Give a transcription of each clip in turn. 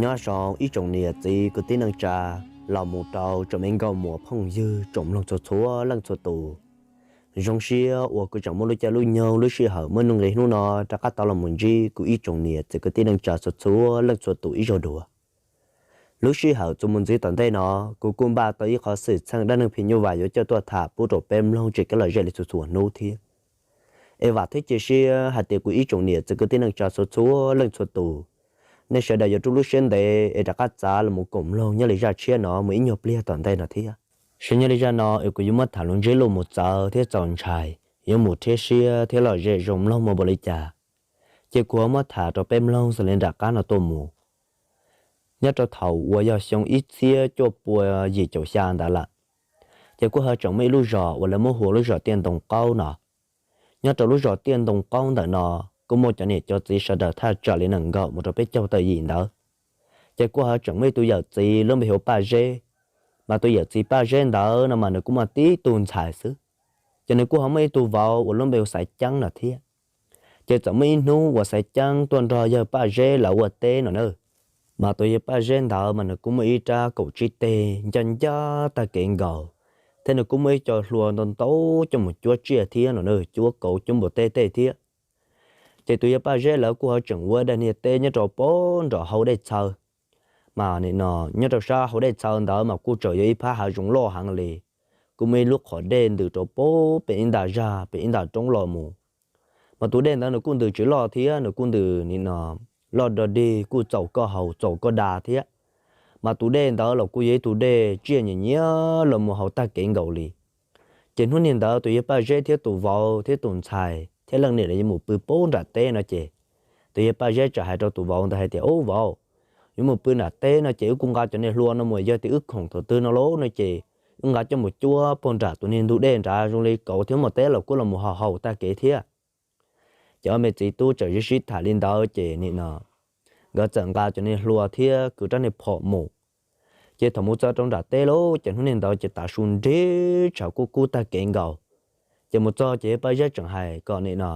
Nyob zoo ib tsoom niam txiv kwv tij neej tsa los mus rau tsoom me nkauj muam phooj ywg tsoom mloog txhua txhua leej txhua tus. Zoo siab uas kuv tseem muaj lub caij lub nyoog lub sij hawm muaj nuj nqis hnub no rov qab tau los mus ntsib kuv ib tsoom niam txiv kwv tij neej tsa txhua txhua leej txhua tus ib zaug dua. Lub sij hawm txuas mus ntxiv tom ntej no, kuv kuj npaj tau ib qho xwm txheej dab neeg phim nyuj vais yuav coj tuaj tham pub rau peb mloog tseem ceeb lom zem li txhua txhua hnub thiab. Es vam thiab cia siab hais tias kuv ib tsoom niam txiv kwv tij neej tsa txhua txhua leej txhua tus, nej sawv daws yuav rub lub siab ntev es rov qab txav los mus koom mloog nyob li zaj tshiab no mus ib nyuag pliag tom ntej no thiab. Seb nyob li zaj no es kuv yuav muab tham lus ntsib luj mus txawv thiab txaus ntshai, yuav mus rhiab siab thiab lom zem zoo mloog mus npaum li cas, ces kuv ho muab tham rau peb mloog xws li nram qab no tuaj mus. Nyob rau thaum uas yog xyoo ib txhiab cuaj pua yim caum xya ntawd lawm, ces kuj ho tseem muaj ib lub zos uas lawv muab hu ua lub zos Tiaj Ntoo Qaub no. Nyob rau lub zos Tiaj Ntoo Qaub ntawm no, kuj muaj cov niam cov txiv sawv daws thaj tsam li nees nkaum mus rau peb caug tawm yim ntawd. Ces kuj ho tseem muaj ib tug yawm txiv lub npe hu ua Paj Zeb, mas tus yawm txiv Paj Zeb ntawd no mas nws kuj muaj tib tug ntxhais xwb. Ces nws kuj ho muaj ib tug vauv uas lub npe hu ua Xaiv Ceeb no thiab. Ces txawm muaj ib hnub uas Xaiv Ceeb tuaj nrog yawg Paj Zeb lawv ua teb no na, mas tus yawg Paj Zeb ntawd mas nws kuj muaj ib rab kaum tsib teg ncaj ncaj tag kev nkaus, thiab nws kuj muaj ib co hlua ntau ntau coj mus cuab tsiaj thiab no na, cuab kauv cuab npua teb tej thiab. Ces tus yawg Paj Zeb lawv kuj ho tseem ua daim niag teb nyob rau pem nram hauv dej txhawv. Mas nim no nyob rau sab hauv dej txhawv ntawd mas kuj tseem yog ib phab hav zoov loj heev li, kuj muaj ib lub qhov dej ntws rau pem ib nta zaj pem ib nta roob los mus. Mas tus dej ntawd nws kuj ntws tsis loj thiab, nws kuj ntws nim no loj dog dig kuj txaus koj haus txaus koj da thiab. Mas tus dej ntawd los kuj yog ib tug dej tsiaj nyiam nyiam los mus haus tag kev nkaus li. Ces hnub niag ntawd tus yawg Paj Zeb thiab tus vauv thiab tus ntxhais thiab leej niam lawv yuav mus pw pem nram teb no ces, tus yawg Paj Zeb txawm hais rau tus vauv ntawd hais tias, Ub vauv, yuav mus pw nram teb no ces wb kuj nqa cov niag hlua no mus, yog tias wb khoom thaum twg no lauj no ces wb nqa coj mus cuab pem nram tus niag ntug dej nrad, zoo li kauv thiab npua teb los kuj los mus haus haus tag kev thiab. Ces ob me txiv tub txawm sib sib tham li ntawd ces nim no nkawd txawm nqa cov niag hlua thiab kwv rab niag phom mus. Ces thaum mus txog rau nram teb lauj, ces hnub niag ntawd ces tav su nrig tshav kub kub tag kev nkaus. Ces mus txog ces yawg Paj Zeb tseem hais kom nim no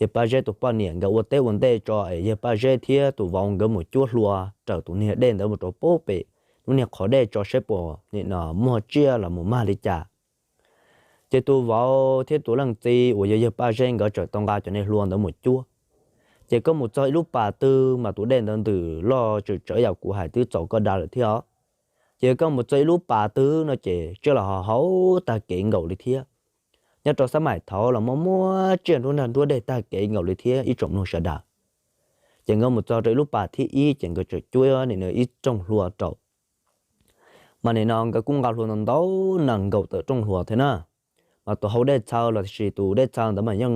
yawg Paj Zeb tus poj niam nkawd ua teb ua ntej tso es yawg Paj Zeb thiab tus vauv nkawd mus cuab hlua raws tus niag dej ntawd mus rau pem lub niag qhov dej tso saib puas nim no muaj tsiaj los mus mag li cas. Ces tus vauv thiab tus leej txiv uas yog yawg Paj Zeb nkawd txawm tau nqa cov niag hlua ntawd mus cuab. Ces koj mus txog ib lub pas twg mas tus dej ntawd ntws loj tsawm tsawv yam kuv hais twb txaus koj da lawm thiab os. Ces koj mus txog ib lub pas twg no ces tsiaj los haus haus tag kev nkaus li thiab. Nyob rau xab maim thaud los muaj muaj tsiaj nruab nrag nruab dej tag kev nkaus li thiab ib tsoom mloog sawv daws. Ces nkawd mus txog rau ib lub pas thib ib ces nkawd txawm cuab nim no ib rooj hlua rau. Mas nim no nkawd kuj nqa hlua ntau ntau nees nkaum tawm rooj hlua thiab na. Mas tus hau dej txhawv los sis tus dej txhawv ntawd mas yeej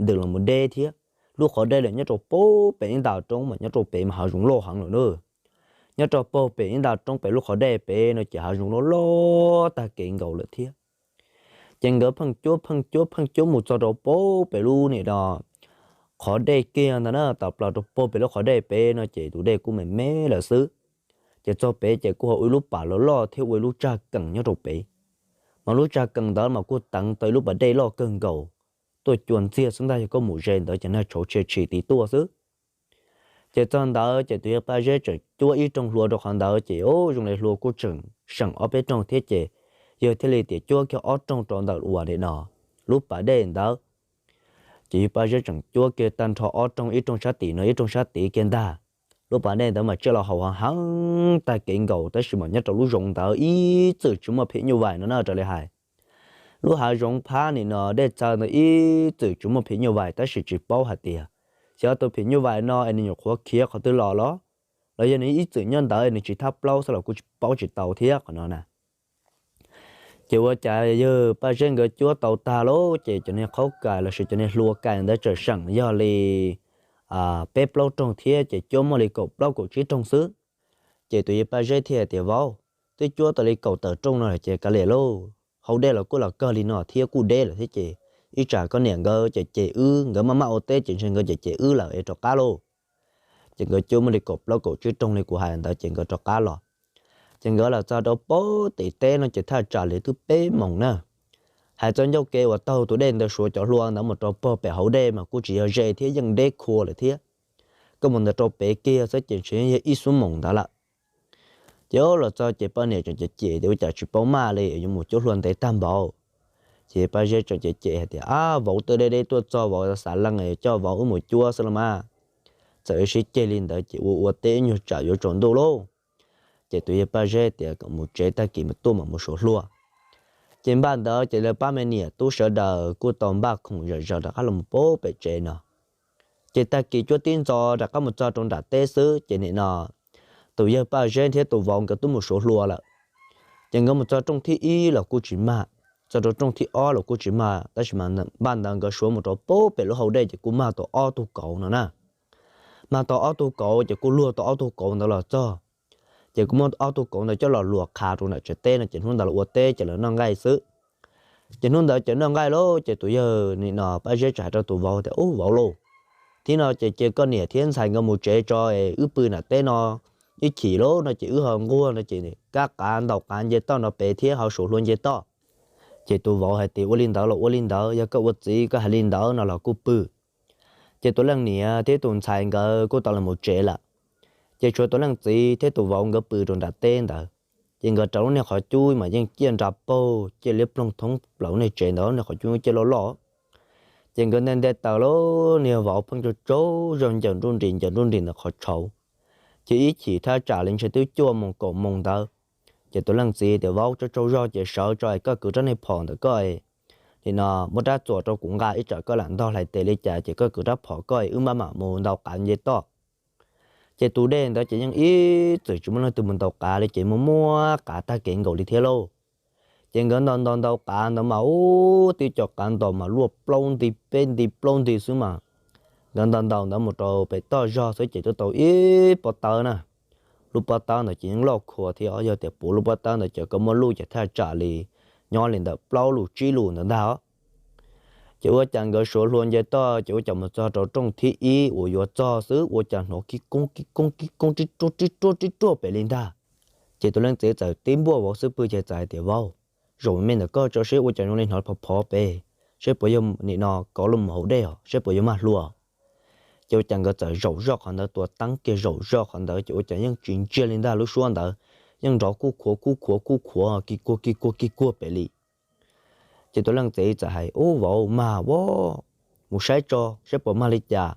ntws los mus deb thiab. Lub qhov dej lawm nyob rau pem ib nta roob mas nyob rau pem mas hav zoov loj heev lawm na. Nyob rau pem ib nta roob pem lub qhov dej pem no ces hav zoov loj loj tag kev nkaus lawm thiab. Ces nkawd pheej cuab pheej cuab pheej cuab mus txog rau pem lub nim no qhov dej kiag ntag na, tawm plaws rau pem lub qhov dej pem no ces tus dej kuj me me lawm xwb. Ces txog pem ces kuj ho ua ib lub pas loj loj thiab ua ib lub tsag kees nyob rau pem. Mas lub tsag kees ntawd mas kuj teev tau ib lub pas dej loj kawg nkaus, tuaj cua ntxiag xwb ntag, yog koj mus ze ntawd ces nag tshauv tshia tshis tiv tuaj xwb. Ces txog ntawd ces tus yawg Paj Zeb tseem cuab ib rooj hlua rau qhov ntawd ces zoo li hlua kuj tseem seem ob peb rooj thiab ces yawg thiaj li tias cuab kiag ob rooj rau ntawm uas nim no lub pas dej ntawd. Ces yawg Paj Zeb tseem cuab kiag tag nrho ob rooj, ib rooj sab tim no ib rooj sab tid kiag ntag. Lub pas dej ntawd mas tsiaj los haus heev heev tag kev nkaus tab sis mas nyob rau lub zoov ntawd ib txwm tsis muaj phim nyuj vais no na raws li hais. Lub hav zoov phab nim no dej txhawv ntawd ib txwm tsis muaj phim nyuj vais tab sis tsis paub hais tias xyov tus phim nyuj vais no es nws nyuam qhuav khiav qhov twg los los, los yog nws ib txwm nyob ntawd nws tsis thab plaub xwb los kuj paub tsis tau thiab qhov no na. Ces ua cas yawg Paj Zeb nkawd cuab tau tag lauj ces cov niag qhaub kais los sis cov niag hlua kais ntawd tseem seem yog li peb plaub rooj thiab ces cuab muaj li kaum plaub kaum tsib rooj xwb. Ces tus yawg Paj Zeb thiaj tias, Vauv, twb cuab tau li kaum tawm rooj no lawm ces kav liam lauj, hau dej los kuj los kawg li no thiab kuj deb lawm thiab ces ib tsam koj niam nkawd ces cem wb, nkawd maj maj ua teb ces ntshe nkawd ces cem wb lawm es rov qab lauj. Ces nkawd cuab muaj li kaum plaub kaum tsib rooj li kuv hais ntawd ces nkawd rov qab los. Ces nkawd los txog rau pem tim teb no ces thaj tsam li twb peb moos na. Hais txog ncauj kev uas taug tus dej ntawd suav cov hlua ntawd mus rau pem hauv dej mas kuj tsis yog ze thiab, yeej deb khua lawm thiab. tuaj mus ntawd rau pem kiag xwb ces ntshe yog ib xuab moos ntawd lawm. Ces los txog ces poj niam tseem cem cem tias ua cas tsis paub maj li, yuav mus cuab hlua ntev tag npaum. Ces Paj Zeb tseem cem cem hais tias, Ab, vauv twb deb deb tuaj txog, vauv xav leej coj vauv wb mus cuab xwb los mas. Txawm wb sib ceg li ntawd ces ua ua teb ib nyuag tsam yuav tsaus ntuj lauj. Ces tus yawg Paj Zeb tias kom mus tsev, tag kis mas tuaj mam mus suav hlua. Ces npaj ntawd ces lawv pab me niam tub sawv daws kuj tau npaj khoom zom zaws rov qab los mus pem tsev no. Ces tag kis cuab tib ntxov rov qab mus txog rau nram teb xwb ces nim no tus yawg Paj Zeb thiab tus vauv nkawd twb mus suav hlua lawm. Ces nkawd mus txog rooj thib ib los kuj tsis mag, txog rau rooj thib ob los kuj tsis mag, tab sis mas npaj ntawd nkawd suav mus rau pem lub hau dej ces kuj mag tau ob tug kauv no na. Mag tau ob tug kauv ces kuj luag tau ob tug kauv ntawd los txog. Ces kuj muab ob tug kauv ntawd coj los luam qhav rau nram tsev teb no ces hnub ntawd los ua teb ces lawv noj nqaij xwb. Ces hnub ntawd ces noj nqaij lauj ces tus yawg nim no Paj Zeb txawm hais rau tus vauv tias, Ub vauv lauj, thib no ces cia koj niam thiab ntxhais nkawd mus tsev tso es wb pw nram teb no ib chim lauj no ces wb ho nquag no ces kab qav ntaus qav nce toj no pem thiab ho suav hlua nce toj. Ces tus vauv hais tias, Ua li ntawd los ua li ntawd, yog koj ua txiv koj hais li ntawd no los kuj pw. Ces tus leej niam thiab tus ntxhais nkawd kuj tau los mus tsev lawm. Ces tshuav tus leej txiv thiab tus vauv nkawd pw rau nram teb ntawd. Ces nkawd raws lub niag qhov cub mas yeej ciaj nra paug ciaj liab ploog thoob plaws niag tsev ntawd, niag qhov cub ciaj loj loj. Ces nkawd nte nte taws lauj, niag vauv pheej tsaug tsaug zog ncaws nruj nris ncaws nruj nris ntawm qhov tshauv. Ces ib chim thaj tsam li ntshe twb cuaj moos kaum moos ntawd. Ces tus leej txiv tias, Vauv, tsaug tsaug zog ces sawv tso es koj kwv rab niag phom ntawm koj nim no muab rab txuas rau kuv nqa ib tsam koj lam ntog hlais tes li cas ces koj kwv rab phom koj es wb maj mam mus ntaus qav nce toj. Ces tus dej ntawd ces yeej ib txwm tsis muaj leej twg mus ntaus qav li ces muaj muab qav tag kev nkaus li thiab lauj. Ces nkawd ntaus ntaus ntaus qav ntawd mas ub, twb cov qav ntaus mas luaj plaub nti peb nti plaub nti xwb mas. Nkawd ntaus ntaus ntawd mus rau pem toj zog xwb ces twb tau ib pob tawb na. Lub pob tawb ntawd ces yeej loj khuav thiab, yog tias puv lub pob tawb ntawd ces koj muab luj ces thaj tsam li nyob li ntawm plaub lus tsib lus ntawd ntag os. Ces ua cas nkawd suav hlua nce toj ces ua cas mus txog rau rooj thib ib uas yuav txog xwb ua cas hnov kib koob kib koob kib koob rib ruaj rib ruaj rib ruaj pem li ntag. Ces tus leej txiv txawm tib npuaj vauv xub pwg ces txawm hais tias, Vauv, zaum me ntawm koj tso seb ua cas zoo li hnov phov phov pem, seb puas yog nim no kauv los mus haus dej os, seb puas yog maj hlua. Ces ua cas nkawd txawm zaum zoj qhov ntawd, tua teeb kiag zaum zoj qhov ntawd ces ua cas yeej tsis ntsiag li ntag, lub suab ntawd yeej nrov kuj khuav kuj khuav kuj khuav kis kuag kis kuag kis kuag pem li. Ces tus leej txiv txawm hais, Ub vauv, mag vauv, mus saib tso saib puas mag li cas.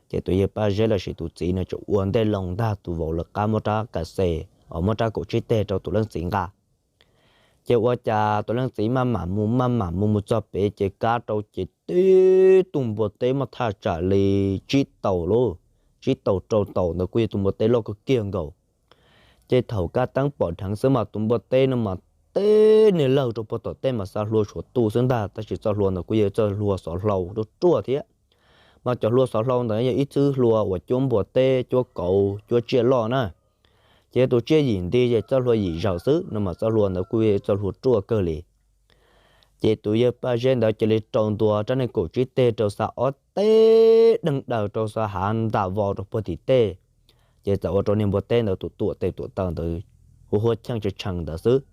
Ces tus yawg Paj Zeb los sis tus txiv no tseem ua ntej loo ntag, tus vauv lawv qab muab rab ka xes, muab rab kaum tsib teg rau tus leej txiv nqa. Ces ua cas tus leej txiv maj mam mus maj mam mus mus txog pem ces kab rau ces tib tug npua teb muaj thaj tsam li tsib taus lauj, tsib taus rau taus ntawd kuj yog tus npua teb loj kawg kiag nkaus. Ces thaum kab teeb pom dheev xwb mas tus npua teb no mas teb niag lawg rau puag tom tej mas xa hlua suav tu xwb ntag, tab sis txoj hlua ntawd kuj yog txoj hlua xov hlau ruaj ruaj thiab. Mas cov hlua xov hlau ntawd yog ib txwb hlua uas cuab npua teb, cuab kauv, cuab tsiaj loj na. Ces yog tus tsiaj yim nti ces txoj hlua yim zaws xwb no mas txoj hlua ntawd kuj yog txoj hlua ruaj kawg li. Ces tus yawg Paj Zeb ntawd cia li rau ntua rab niag kaum tsib teg rau xa ob teg deeg daws rau xa hav ntas vos rau puag tim tej. Ces txawm ua rau niag npua teb ntawd tus tuam tes tuam taw ntawd hu huab cheej tshee tshee ntawd xwb.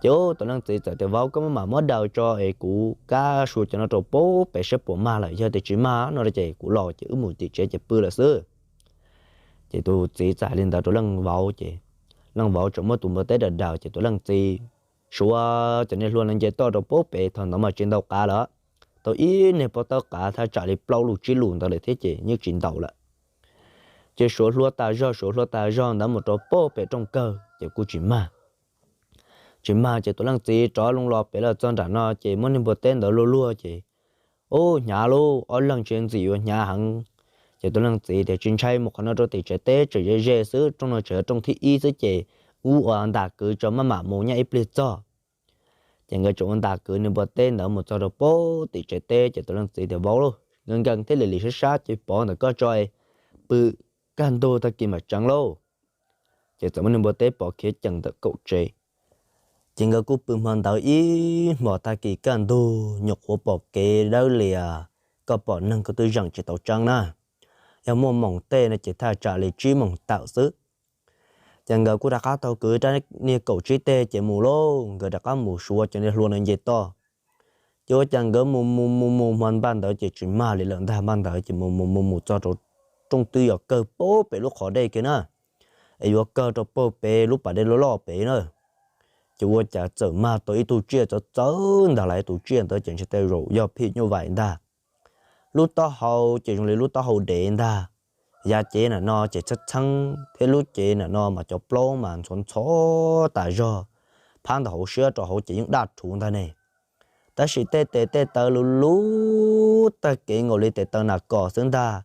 Ces tus leej txiv txawm tias, Vauv, koj maj mam muab daws tso es kuv kab suav cov no rau pem saib puas mag lawm, yog tias tsis mag no ces kuv los ces wb mus tim tsev ces pw lawm xwb. Ces tus txiv txawm hais li ntawd rau leej vauv ces leej vauv tseem muab tus npua teb daws daws ces tus leej txiv suav cov niag hlua no nce toj rau pem, thaum ntawd mas tsis ntaus qav lawm, tau ib niag pob tawb qav thaj tsam li plaub lus tsib lus ntawd lawm thiab ces yeej tsis ntaus lawm. Ces suav hlua tas zog, suav hlua tas zog ntawd mus rau pem rooj kawg ces kuj tsis mag. Tsis mag ces tus leej txiv rov loo los pem los txog nram no ces muab niag npua teb ntawd luag luag ces ub, hnyav lauj, ob leeg tsis ntxim yuav hnyav heev. Ces tus leej txiv tias, Tsis ntshai, mus qhov no rau tim tsev teb tseem ze ze xwb, rooj no tseem yog rooj thib ib xwb ces wb ua ntas kwv tso maj mam mus nyob ib pliag txog. Ces nkawd tseem ua ntas kwv niag npua teb ntawd mus txog rau pem tim tsev teb ces tus leej txiv tias, Vauv lauj, nkees nkees thiab lim lim sab sab ces pov ntawm koj tso, pw kaj ntug tag kis mam tseev lauj. Ces txawm muab niag npua teb pov khiav ceem ntawm kaum tsev. Ces nkawd kuj pw hmo ntawd ib hmos tag kis kaj ntug, nyuam qhuav pom kev dawb lias, koj pom neeg koj twb zeem tsis tau tseeb na. Yog muaj moos tej no ces thaj tsam li tsib moos tawm xwb. Ces nkawd kuj rov qab tau kwv rab niag kaum tsib teg ces mus lauj, nkawd rov qab mus suav cov niag hlua no nce toj. Ces ua cas nkawd mus mus mus mus hmo npaj ntawd ces tsis mag li lawm ntag, npaj ntawd ces mus mus mus mus txog rau rooj twg yog kawg pem lub qhov dej kiag na, es yuav kawg rau pem lub pas dej loj loj pem na. Ces ua cas txawm mag tau ib tug tsiaj txawv txawv ntag lauj. Tus tsiaj ntawd ces ntshe tej zaum yog phim nyuj vais ntag. Lub taub hau ces zoo li lub taub hau dev ntag. Yav cev nam no ces txheeb txheeb thiab lub cev nam no mas cov plaub mas ntxhov ntxhov tas zog, phab ntawm hauv siab rau hauv ces yeej daj rhuv ntag ne. Tab sis tej tes tej taw luv luv tag kev nkaus li tes taw nas kos xwb ntag.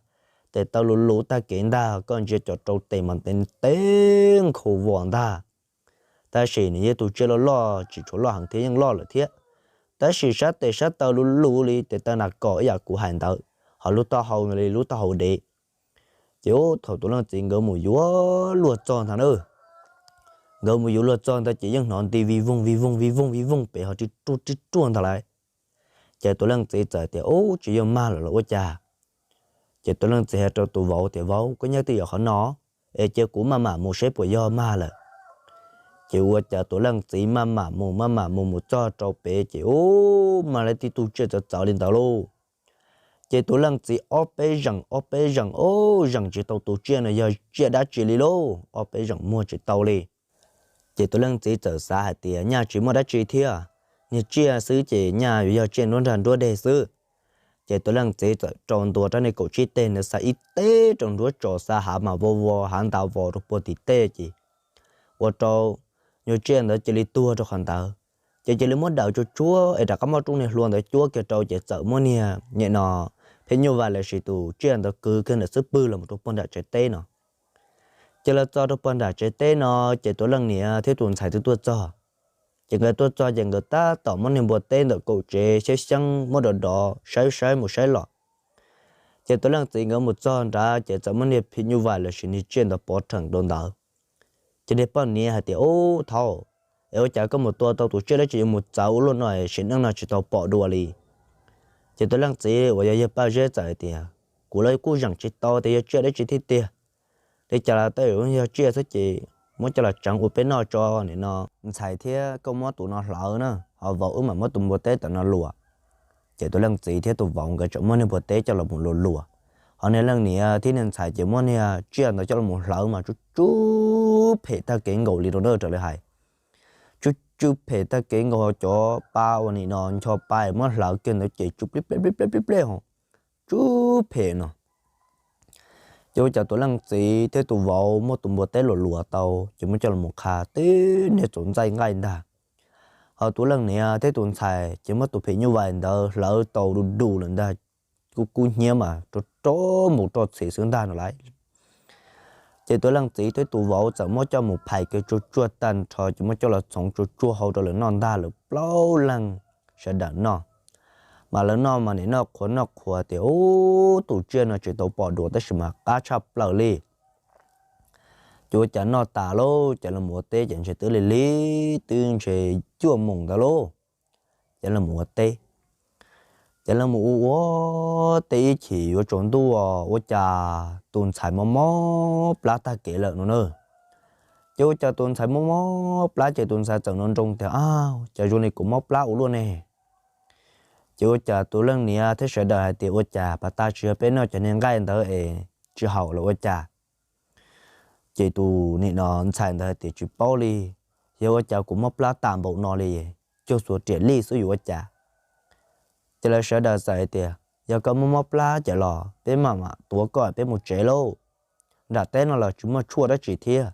Tes taw luv luv tag kev ntag, koj ntsia cov rau tes mas ntev ntev nkhaus vos ntag. Tab sis nws yog tus tsiaj loj loj, tsis tshua loj heev thiab, yeej loj lawm thiab. Tab sis sab tes sab taw luv luv li tes taw nas kos ib yam kuv hais ntawd, ho lub taub hau li lub taub hau dev. Ces ub, thaum tus leej txiv nkawd mus yuav luag txog ntag na, nkawd mus yuav luag txog ntag ces yeej hnov nti vij voog vij voog vij voog vij voog pem ho ri ruaj ri ruaj ntag lauj. Ces tus leej txiv txawm tias, Ub, tsis yog mag lawm los ua cas? Ces tus leej txiv hais rau tus vauv tias, Vauv, koj nyob twj ywm qhov no, es cia kuv maj mam mus seb puas yog mag lawm. Ces ua cas tus leej txiv maj mam mus maj mam mus mus txog rau pem ces ub, mag li tib tug tsiaj txawv txawv li ntawd lauj. Ces tus leej txiv ob peb zeem ob peb zeem, ub, zeem tsis tau tus tsiaj no yog tsiaj dab tsi li lauj, ob peb zeem muag tsis tau li. Ces tus leej txiv txawm xav hais tias, Nyaj tsis muaj dab tsi thiab, niag tsiaj xwb ces nyaj yuav yog tsiaj nruab nrag nruab deg xwb. Ces tus leej txiv txawm rau ntua rau niag kaum tsib teg ntawd xa ib teg rau nruab tso, xa hav mas vau vos hav ntav vos rau puag tim tej ces ua rau nyuag tsiaj ntawd cia li tuag rau qhov ntawd. Ces cia li muab daws tsuag tsuag es rov qab muab rub niag hlua ntawd cuab kiag rau ces txawm muab niag nyem no phim nyuj vais lossis tus tsiaj ntawd kwv kiag ntawm xub pwg los mus rau puag nram tsev teb no. Ces los txog rau puag nram tsev teb no, ces tus leej niam thiab tus ntxhais twb tuaj txog. Ces nkawd tuaj txog ces nkawd tab tom muab niag npua teb ntawm kaum tsev xyab xyeeb muab dov dov saib saib mus saib los. Ces tus leej txiv nkawd mus txog nrad ces txawm muab niag phim nyuj vais lossis niag tsiaj ntawd pov rheem rau ntawd. Ces niag poj niam hais tias, Ub, thaub, es ua cas koj mus tua tau tus tsiaj dab tsi yuav mus txawv ua luaj no, sim neej no tsis tau pom dua li? Ces tus leej txiv uas yog yawg Paj Zeb txawm hais tias, Kuv los kuj zeem tsis tau tias yog tsiaj dab tsi thiab tiag. Li cas los tej zaum yog tsiaj xwb ces muab coj los tseev ua peb noj tso nim no. Ntxhais thiab koj muab tus no hlawv na, ho vauv wb mam muab tus npua teb tom no luam. Ces tus leej txiv thiab tus vauv nkawd txawm muab niag npua teb coj los mus luam luam. Ho niag leej niam thiab niag ntxhais ces muab niag tsiaj ntawd coj los mus hlawv mas tsw tsw phem tag kev nkaus li rau na, raws li hais, tsw tsw phem tag kev nkaus, cov pa uas nim no ncho pa muab hlawv kiag ntawd ces tsw plib pleb plib pleb plib pleb ho tsw phem no. Ces ua cas tus leej txiv thiab tus vauv muab tus npua teb luam luam tau ces muab coj los mus qha tib niag txaus ntxaij nqaij ntag. Ho tus leej niam thiab tus ntxhais ces muab tus phim nyuj vais ntawd hlawv tau du du lawm ntag, kub kub hnyiab mas rau rau mus rau txhis xwb ntag no lauj. Ces tus leej txiv thiab tus vauv txawm muab coj mus phais kiag tsuag tsuag tag nrho ces muab coj los txhoov tsuag tsuag hau rau lawv noj ntag, lawv plaub leeg sawv daws noj. Mas lawv noj mas nim noj qhuav noj qhuav tias, Ub, tus tsiaj no tsis tau pom dua tab sis mas qab tshaj plaws li. Ces ua cas noj tas lauj, ces los mus ua teb ces ntshe twb lig lig, twb ntshe cuaj moos ntawd lauj. Ces los mus ua teb, ces los mus ua ua teb ib chim yuav tsaus ntuj ua cas tus ntxhais mob mob plab tag kev lawm no na. Ces ua cas tus ntxhais mob mob plab ces tus ntxhais txawm nroo nroo tias, Ab, cas zoo li kuv mob plab ua luaj ne? Ces ua cas tus leej niam thiab sawv daws hais tias, Ua cas pas tas tsis yog peb noj cov niag nqaij ntawd es tsis haum los ua cas? Ces tus nim no ntxhais ntawd hais tias, Tsis paub li, yog ua cas kuv mob plab tas npaum no li, cuag xuas riam lij xwb yuav ua cas? Ces lawv sawv daws txawm hais tias, Yog koj mob mob plab ces los peb maj mam tuav koj peb mus tsev lauj, nram teb no los tsis muaj tshuaj dab tsi thiab.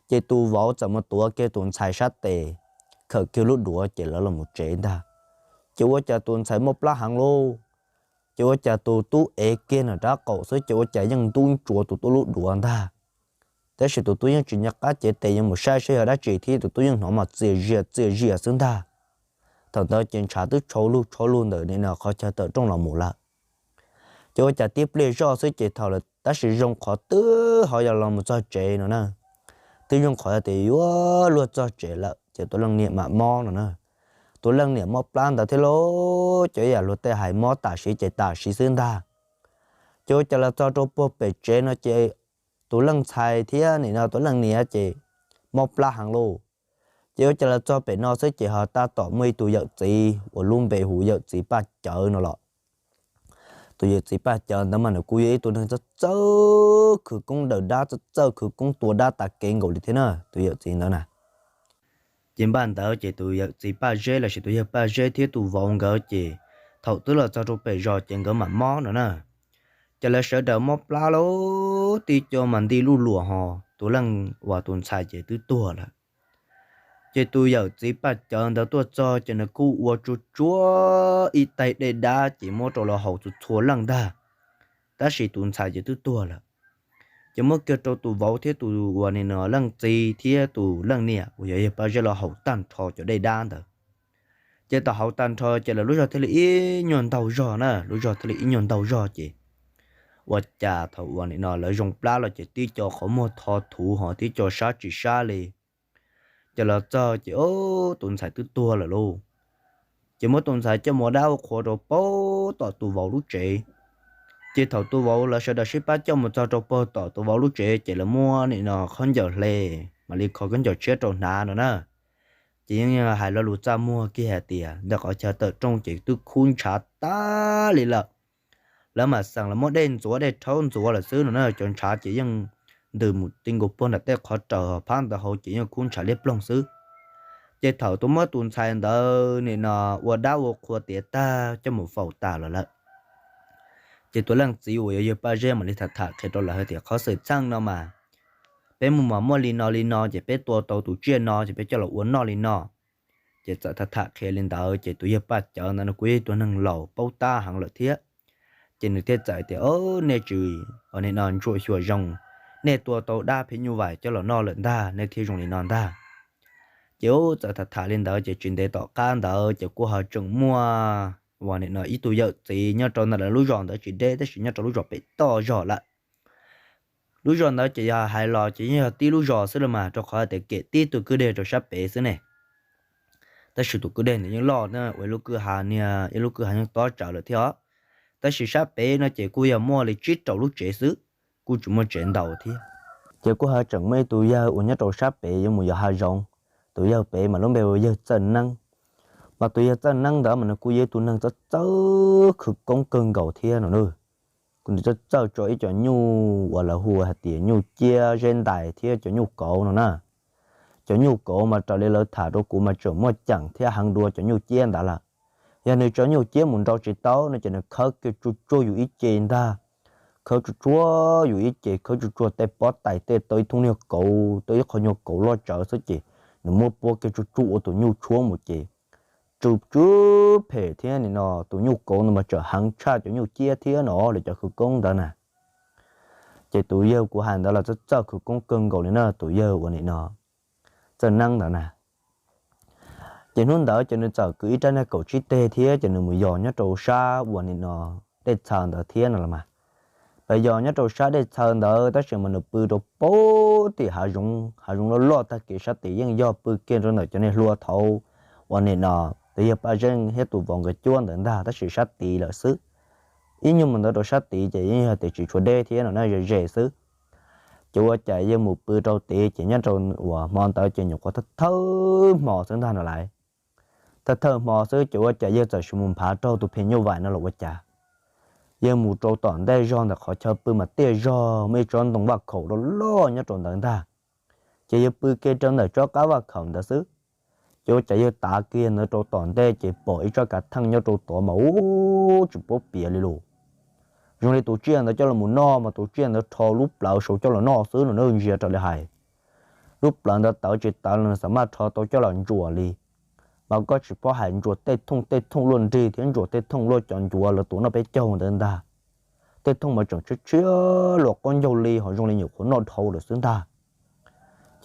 Ces tus vauv txawm mus tuav kiag tus ntxhais sab tes, khawm kiag lub duav ces lawv los mus tsev ntag. Ces ua cas tus ntxhais mob plab heev lauj, ces ua cas tus tub ev kiag nram rab qaum xwb ces ua cas yeej ntub ntsuav tus tub lub duav ntag. Tab sis tus tub yeej tsis nco qab cev tes yuav mus saib saib yog dab tsi thiab, tus tub yeej hnov mas txias zias txias zias xwb ntag. Thaum ntawd ces ntshav twb tshau lug tshau lug ntawm nim no qhov chaw tawm rooj los mus lawm. Ces ua cas tib pliag zoj xwb ces thaum lawv tab sis zoo qhov twb ho yog los mus txog tsev no na, twb zoo qhov tias yuav luag txog tsev lawm ces tus leej niam mam mob no na. Tus leej niam mob plab ntawd thiab lauj, ces ib yam luag tej hais mob tam sim ces tam sim xwb ntag. Ces ua cas los txog rau puag pem tsev no ces tus leej ntxhais thiab nim no tus leej niam ces mob plab heev lauj. Ces ua cas los txog pem no xwb ces ho tab tom muaj ib tug yawm txiv uas lub npe hu yawm txiv Paj Cawv no los. Tus yawm txiv Paj Cawv ntawd mas nws kuj yog ib tug neeg txawj txawj khwv koob daws dab, txawj txawj khwv koob tua dab tas kev nkaus li thiab na, tus yawm txiv ntawd na. Ces npaj ntawd ces tus yawm txiv Paj Zeb lossis tus yawg Paj Zeb thiab tus vauv nkawd ces thaum twb los txog rau pem zos ces nkawd mam mob no na. Ces lawv sawv daws mob plab lawm, tib co mas nti luj luam ho tus leej uas tus ntxhais ces twb tuag lawm. Ces tus yawm txiv Paj Cawv ntawd tuaj txog ces nws kuj ua tsuag tsuag ib tais dej dab ces muab rau lawv haus txhua txhua leej ntag, tab sis tus ntxhais ces twb tuag lawm. Ces muab kiag rau tus vauv thiab tus uas nim no leej txiv thiab tus leej niam uas yog yawg Paj Zeb los haus tag nrho cov dej dab ntawd. Ces tau haus tag nrho ces lawv lub zog thiaj li ib nyuag ntaug zog na, lub zog thiaj li ib nyuag ntaug zog ces ua cas thaum uas nim no lawv zoo plab los ces tib co qhov muag tho thuv ho tib co sab tsis sab li. Ces los txog ces tus ntxhais twb tuag lawm lauj. Ces muab tus ntxhais coj mus ua dab ua qhua rau pem tom tus vauv lub tsev. Ces thaum tus vauv lawv sawv daws sib pab coj mus txog rau pem tom tus vauv lub tsev ces lawv muab nim no khaub ncaws hle, mam li kho khaub ncaws tshiab rau hnav no na. Ces yeej hais lo lus txaj muag kiag hais tias ntawm qhov chaw tawm rooj ces twb khub ntshav tag li lawm. Lawv mam xeem los muab dej ntxuav dej rhaub ntxuav lawm xwb no na, cov ntshav ces yeej ntws mus ti nkaus puag nram tej qhov raws, phab ntawd hauv ces yeej khub ntshav liab ploog xwb. Ces thaum tus muab tus ntxhais ntawd nim no ua dab ua qhua tiav tag coj mus faus tas los lawm, ces tus leej txiv uas yog yawg Paj Zeb mam li tham tham qhia rau lawv hais tias qhov xwm txheej no mas peb mus mas muaj li no li no ces peb tua tau tus tsiaj no ces peb coj los ua noj li no. Ces txawm tham tham qhia li ntawd ces tus yawg Paj Cawv ntawd nws kuj yog ib tug neeg laus paub tab heev lawm thiab. Ces nws thiaj txawm tias, nej tsis, nim no ntsuam xyuas zoo, nej tua tau dab phim nyuj vais coj los noj lawm ntag nej thiaj zoo li no ntag. Ces ub txawm tham tham li ntawd ces tsis ntev tom qab ntawd ces kuj ho tseem muaj uas nim no ib tug yawm txiv nyob rau ntawm lawv lub zos ntawd tsis deb tab sis nyob rau lub zos pem toj zog lawm. Lub zos ntawd ces yog hais los ces yeej yog tib lub zos xwb los mas rau qhov tias kem tib tug kwj deg rau sab pem xwb ne. Tab sis tus kwj deg ntawd yeej loj na, ua ib lub kwj ha niag ib lub kwj ha yeej tob tsawv lawm thiab os. Tab sis sab pem no ces kuj yog muaj li tsib rau lub tsev xwb, kuj tsis muaj tsev ntau thiab. Ces kuj ho tseem muaj ib tug yawg uas nyob rau sab pem yuav mus yos hav zoov, tus yawg pem mas lub npe hu ua yawg Txawj Neeb. Mas tus yawg Txawj Neeb ntawd mas nws kuj yog ib tug neeg txawj txawj khwv koob kawg nkaus thiab no na. Kuj nws txawj txawj tso ib co nyuj uas lawv hu hais tias nyuj ciab zeb ntais thiab cov nyuj kauv no na. Cov nyuj kauv mas raws li lawv tham rau kuv mas tseem muaj ceem thiab heev dua cov nyuj ciab ntawd lawm. Yog nws tso nyuj ciab mus nrau tsis tau no ces nws khawb kiag tsuag tsuag yus ib ce ntag. Khawb tsuag tsuag yus ib ce, khawb tsuag tsuag tej pob tais tej tau ib thoob niag kauv, tau ib qho nyuag kauv loj tsawv xwb ces nws muab puab kiag tsuag tsuag ua tus nyuj tshuab mus ces tsw tsw phem thiab nim no tus nyuj kauv no mas tseem heev tshaj cov nyuj ciab thiab no lawv cov khwv koob ntawd na. Ces tus yawg kuv hais ntawd los txawj txawj khwv koob kawg nkaus li na, tus yawg uas nim no Txawj Neeb ntawd na. Ces hnub ntawd ces nws txawm kwv ib rab niag kaum tsib teg thiab ces nws mus yos nyob rau sab uas nim no dej txhaws ntawd thiab no los mas. Pes yos nyob rau sab dej txhaws ntawd tab sis mas nws pw rau pem tim hav zoov, hav zoov loj loj tag kev sab tid yeej yog pw kiag rau ntawm cov niag hlua thaud uas nim no tus yawg Paj Zeej thiab tus vauv nkawd cuab ntawd ntag tab sis sab tid lawm xwb. Ib nyuag mus ntawd rau sab tid ces yeej yog tias tsis tshua deb thiab no na, ze ze xwb. Ces ua cas yawg mus pw rau tid ces nyob rau uas hmo ntawd ces nyuam qhuav thawj thawj hmo xwb ntag no lawm. Thawj thawj hmo xwb ces ua cas yawg txawm sim mus nphav raug tus phim nyuj vais no los ua cas. Yawg mus rau tom ntej zog ntawm qhov chaw pw mas tiaj zog muaj ib tsob ntoo vaj khaum loj loj nyob rau ntawd ntag. Ces yawg pw kiag rau ntawm tsob qab vaj khaum ntawd xwb. Ces ua cas yawg tav kiag ntawd rau tom ntej ces pom ib tsob kav theej nyob rau tod mas ub tsis paub piav li lus. Zoo li tus tsiaj ntawd coj los mus noj mas tus tsiaj ntawd rho lub plawv saud coj los noj xwb no na, ntsia raws li hais. Lub plawv ntawd tawv tsis tawv los nws xam maj rho tau coj los ntsuas li. Mas koj tsis paub hais ntsuas tej thooj tej thooj luaj nrig thiab ntsuas tej thooj luaj cov ncuav lawv tuav noj peb caug ntawd ntag. Tej thooj mas tseem tshiab tshiab luaj qaub ncaug li ho zoo li nyuam qhuav noj dhau lawm xwb ntag.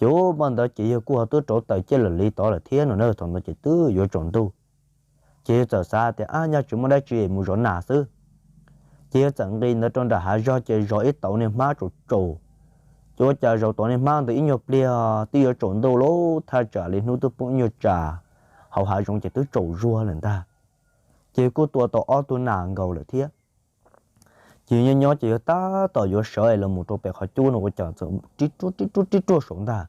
Ces ub npaj ntawd ces yawg kuj ho twb rauv taws ciaj lawm li tod lawm thiab no na, thaum ntawd ces twb yuav tsaus ntuj. Ces yawg txawm xav tias ab nyaj tsis muaj dab tsi mus zov nas xwb. Ces yawg txawm nqis ntawd rau nram hav zog ces zov ib tauv niag hmab tsaus tsaus. Ces ua cas zov tauv niag hmab ntawd ib nyuag pliag twb yuav tsaus ntuj lawm, thaj tsam li hnub twb poob ib nyuag tsam, hauv hav zoov ces twb tsaus zuag lawm ntag. Ces yawg kuj tua tau ob tug nas nkaus lawm thiab. Ces yawg nyob nyob ces yawg tab tom yuav sawv es los mus rau pem qhov cub no ua cas txawm rib ruaj rib ruaj rib ruaj saud ntag.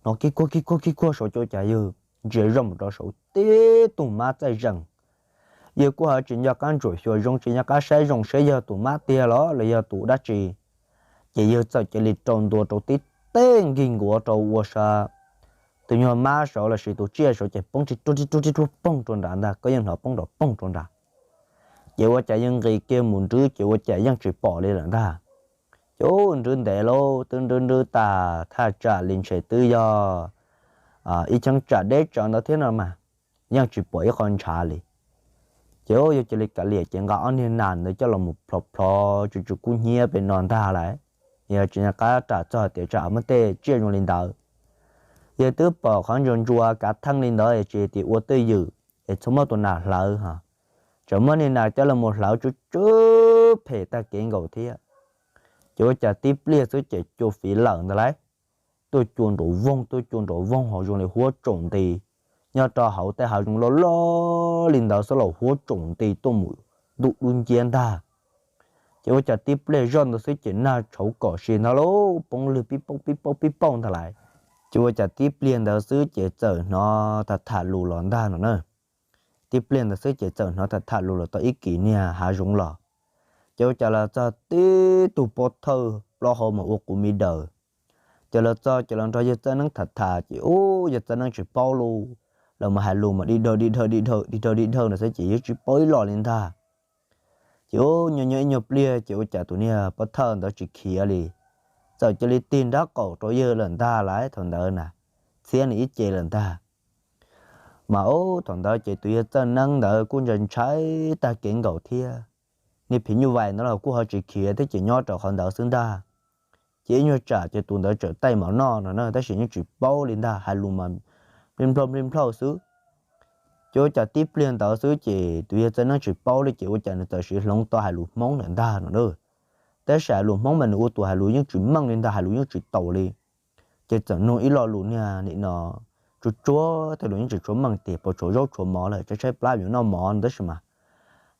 Hnov kib kuag kib kuag kib kuag saud ces ua cas yawg ntsia zoj mus rau saud tib tug hmab txaij zees, Yawg kuj ho tsis nco qab ntsuam xyuas zoo, tsis nco qab saib zoo saib yog tus mab tiag los los yog tus dab tsi. Ces yawg txawm cia li rau ntua rau tib teg nkig nkuav rau ua sa, tus nyuag mab saud los sis tus tsiaj saud ces poob tib ruag tib ruag tib ruag poog rau nrad ntag, koj yeej hnov poob nrov poog rau nrad. Ces ua cas yawg nqis kiag mus nrwb ces ua cas yeej tsis pom li lawm ntag. Ces nrwb ntev lauj, twb nrwb nrwb tas thaj tsam li ntshe twb yog ib cheeb tsam deb tsawv ntawd thiab no mas, yeej tsis pom ib qho ntshav li. Ces yawg cia li kav liam ces nqa ob niag nas ntawd coj los mus plhov plhov tsuj tsuj kub hnyiab pem no ntag lawm. Yawg tsis nco qab ram txog tias tsam muaj tej tsiaj zoo li ntawd. Yawg twb pom qhov ntsuas ntsuas kav theej li ntawd es tsis tias ua twj ywm es txhob muab tus nas hlawv ho, tseem muab niag nas coj los mus hlawv tsuj tsuj phem tag kev nkaus thiab. Ces ua cas tib pliag xwb ces cua fiv lawm ntag lauj. Tuaj cua nraum voog, tuaj cua nraum voog ho zoo li huab tsaum nti, nyob rau hauv tej hav zoov loj loj li ntawd xwb los huab tsaum nti tuaj mus ntuj dub nciab ntag. Ces ua cas tib pliag zoj ntawd xwb ces nag tshauv kom si ntag lauj, poob lwg pib pauj pib pauj pib pauj ntag lauj. Ces ua cas tib pliag ntawd xwb ces txawm hnov tham tham lus los ntag no na. Tib pliag ntawd xwb ces txawm hnov tham tham lus los tau ib kis niag hav zoov los. Ces ua cas los txog tib tug pov thawj plaub hau mas ua quv mi daws. Ces los txog ces los nrog yawg Txawj Neeb tham tham ces ub yawg Txawj Neeb tsis paub lauj, los mas hais lus mas di dhawg di dhawg di dhawg di dhawg di dhawg ntawd xwb ces yawg tsis paub ib los li ntag. Ces ub nyob nyob ib nyuag pliag ces ua cas tus niag pov thawj ntawd tsis khiav li, txawm cia li tig nrab qaum rau yawg lawm ntag lauj thaum ntawd na, txhiab nws ib ce lawm ntag. Mas ub thaum ntawd ces tus yawg Txawj Neeb ntawd kuj ntshai ntshai tag kev nkaus thiab. Niag phim nyuj vais ntawd los kuj ho tsis khiav thiab ces nyob rau qhov ntawd xwb ntag. Ces ib nyuag tsam ces tus ntawd txawm taij mov noj no na tab sis yeej tsis paub li ntag, hais lus mas nplij nplauj nplij nplauj xwb. Ces ua cas tib pliag ntawd xwb ces tus yawg Txawj Neeb tsis paub li ces ua cas nws txawm siv hloov tau hais lus Hmoob lawm ntag no na. Tab sis hais lus Hmoob mas nws ua tus hais lus yeej tsis meej li ntag, hais lus yeej tsis taus li. Ces txawm nug ib lo lus niag nim no tsuag tsuag tej lus yeej tsis tshua meej tias puas tshuav zaub tshuav mov lawm, tshaib tshaib plab yuav noj mov no tab sis mas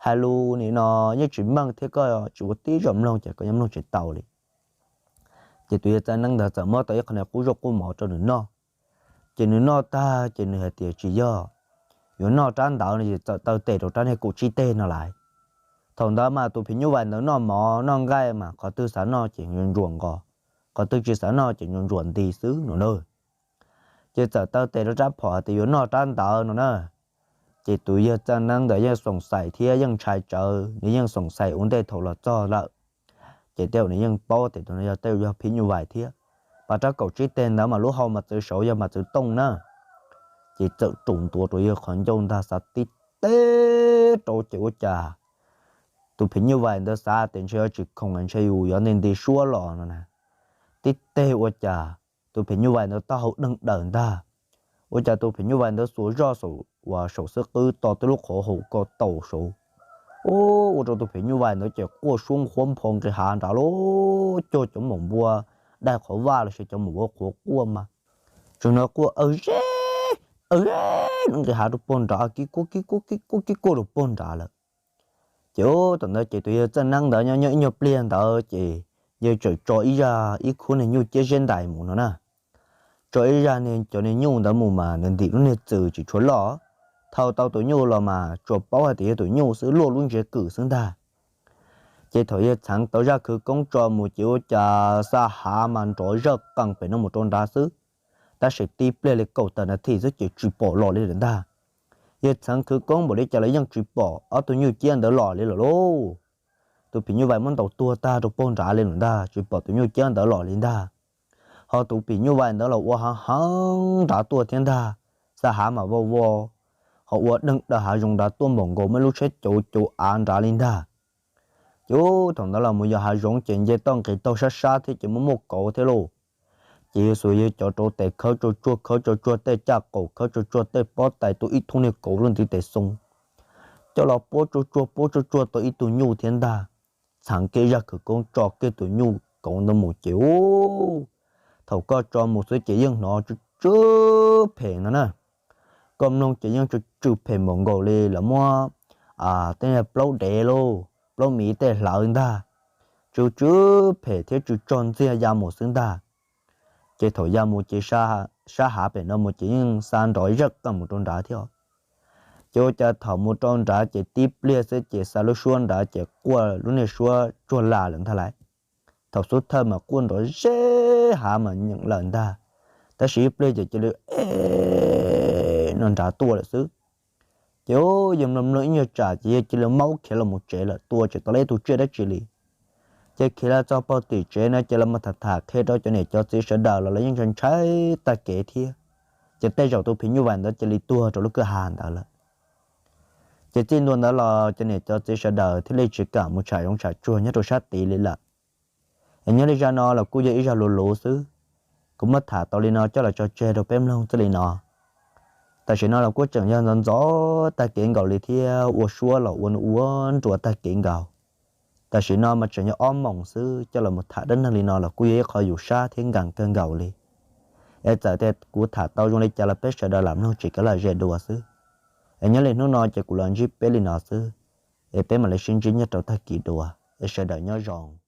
hais lus nim no yeej tsis meej thiab koj tsis ua tib zoo mloog ces koj yeej mloog tsis tau li. Ces tus yawg Txawj Neeb ntawd txawm muab tau ib qho niag qub zaub qub mov rau nws noj. Ces nws noj tag ces nws hais tias tsis yog, yuav noj rab ntawd no ces txawm taw tes rau rab niag kaum tsib teg no lauj. Thaum ntawd mas tus phim nyuj vais ntawd noj mov noj nqaij mas qhov twg xav noj ces ntsuas ntsuas nqos, qhov twg tsis xav noj ces ntsuas ntsuas nti xwb no na. Ces txawm taw tes rau rab phom hais tias yuav noj rab ntawd no na. Ces tus yawg Txawj Neeb ntawd yeej xoom xais thiab yeej ntshai tsawv, nws yeej xoom xais ua ntej thaum los txog lawm. Ces tej zaum nws yeej paub tias tus no yog tej zaum yog phim nyuj vais thiab. Pas rab kaum tsib teg ntawd mas lub hau mas txwv saud yog mas txwv tooj na. Ces txawm rau ntua rau yawg qhov ncauj ntag, xav tib teg rau ces ua cas tus phim nyuj vais ntawd xav tias ntshe yuav tsis khoom ntshe yus yuav nti nti suab los no na. Tib teg ua cas tus phim nyuj vais ntawd taub hau deeg daws ntag. Ua cas tus phim nyuj vais ntawd xuas zoj saum uas saum xwb qwb to twb lub qhov hau ko taus saud. Ua rau tus phim nyuj vais ntawd ces quaj suab nqhuab npho nqis hav nrad lauj, cuag cov maum npua dai qhov vaj los sis cov maum npua qhuav quaj mas. Tseem hnov quaj aw ze, aw ze, nqis hav rau puag nrad, kib kuaj kib kuaj kib kuaj kib kuaj rau puag nrad lawm. Ces ub thaum ntawd ces tus yawg Txawj Neeb ntawd nyob nyob ib nyuag pliag ntawd ces yawg txawm tso ib zaj ib khub niag nyuj ciab ziab ntais mus no na. Tso ib zaj niag cov niag nyuj ntawd mus mas nws ntim lub niag txwm tsis tshua loj. Thau tau tus nyuj los mas tsuas paub hais tias yog tus nyuj xwb, luaj lub ntsiab kwm xwb ntag. Ces thaum yawg txheev tau zaj khawv koob tso mus ces ua cas xa hav mas nrov zawj qees pem no mus rau nrad xwb. Tab sis tib pliag li kaum tawm nas this xwb ces tsis pom los li lawm ntag. Yawg txheev khawv koob npaum li cas los yeej tsis pom ob tug nyuj ciab ntawd los li lawm lauj. Tus phim nyuj vais muab ntaus tuag tag rau puag nrad li lawm ntag, tsis pom tus nyuj ciab ntawd los li ntag. Ho tus phim nyuj vais ntawd los ua hav heev nrad tuaj thiab ntag, xa hav mas vau vau, ho ua deeg daws hav zoov nrad tuaj npaum nkaus muaj lub tsheb cauv cauv av nrad li ntag. Ces ub thaum ntawd los mus yos hav zoov ces nce toj nqis taug sab sab thiab ces muaj muaj kauv thiab lauj. Ces yawg xuas yawg cov rau tes khawb tsuag tsuag khawb tsuag tsuag tej caj qaum khawb tsuag tsuag tej pob tais tuaj ib thoob niag kauv lub ntiv tes xoo, coj los puab tsuag tsuag puab tsuag tsuag tau ib tug nyuj thiab ntag. Txheev kiag zaj khawv koob tso kiag tus nyuj kauv ntawd mus ces ub, thaum koj tso mus xwb ces yeej hnov tsw tsw phem no na. Koj mloog ces yeej tsw tsw phem npaum nkaus li lawv muab tej niag plaub dev lauj plaub miv tej hlawv ntag. Tsw tsw phem thiab tsw tsog ntxiag ya mus xwb ntag. Ces thaum ya mus ces sab hav pem no mus ces yeej xa nrov zawj qees mus rau nrad thiab. Ces ua cas thaum mus rau nrad ces tib pliag xwb ces xa lub suab nrad ces quaj lub niag suab tsuag las lawm ntag lauj. Thaum xub thawj mas quaj nrov zeb hav mas nyeem lawm ntag, tab sis ib pliag ces cia li e no nrad tuaj lawm xwb. Ces yawg mloog mloog ib nyuag tsam ces yawg cia li maub khiav los mus tsev lawm, tua tsis tau ib tug tsiaj dab tsi li. Ces khiav los txog pem tim tsev no ces los mus tham tham qhia rau cov niam cov txiv sawv daws los lawv yeej ntshai ntshai tag kev thiab. Ces tej zaum tus phim nyuj vais ntawd cia li tuag rau lub kwj ha ntawd lawm. Ces txij ntua ntawd los cov niam cov txiv sawv daws thiaj li tsis kam mus tsham zoov tsham tsuag nyob rau sab tid li lawm. Es nyob li zaj no los kuj yog ib zaj lus luv xwb, kuv muab tham tau li no coj los tso tseg rau peb mloog txij li no. Tam sim no los kuj tseem yog ntxov ntxov tag kev nkaus li thiab ua suab los ua ua nruas tag kev nkaus. Tam sim no mas tseem yog ob moos xwb, coj los mus tham dab neeg li no los kuj yog ib qho yus sab thiab nkees kawg nkaus li. Es txawm tias kuv tham tau zoo li cas los peb sawv daws lam mloog tsis kav lam ze dua xwb. Es nyob li hnub no ces kuv los ntsib peb li no xwb, es peb mam li sib ntsib nyob rau tag kis dua, es sawv daws nyob zoo.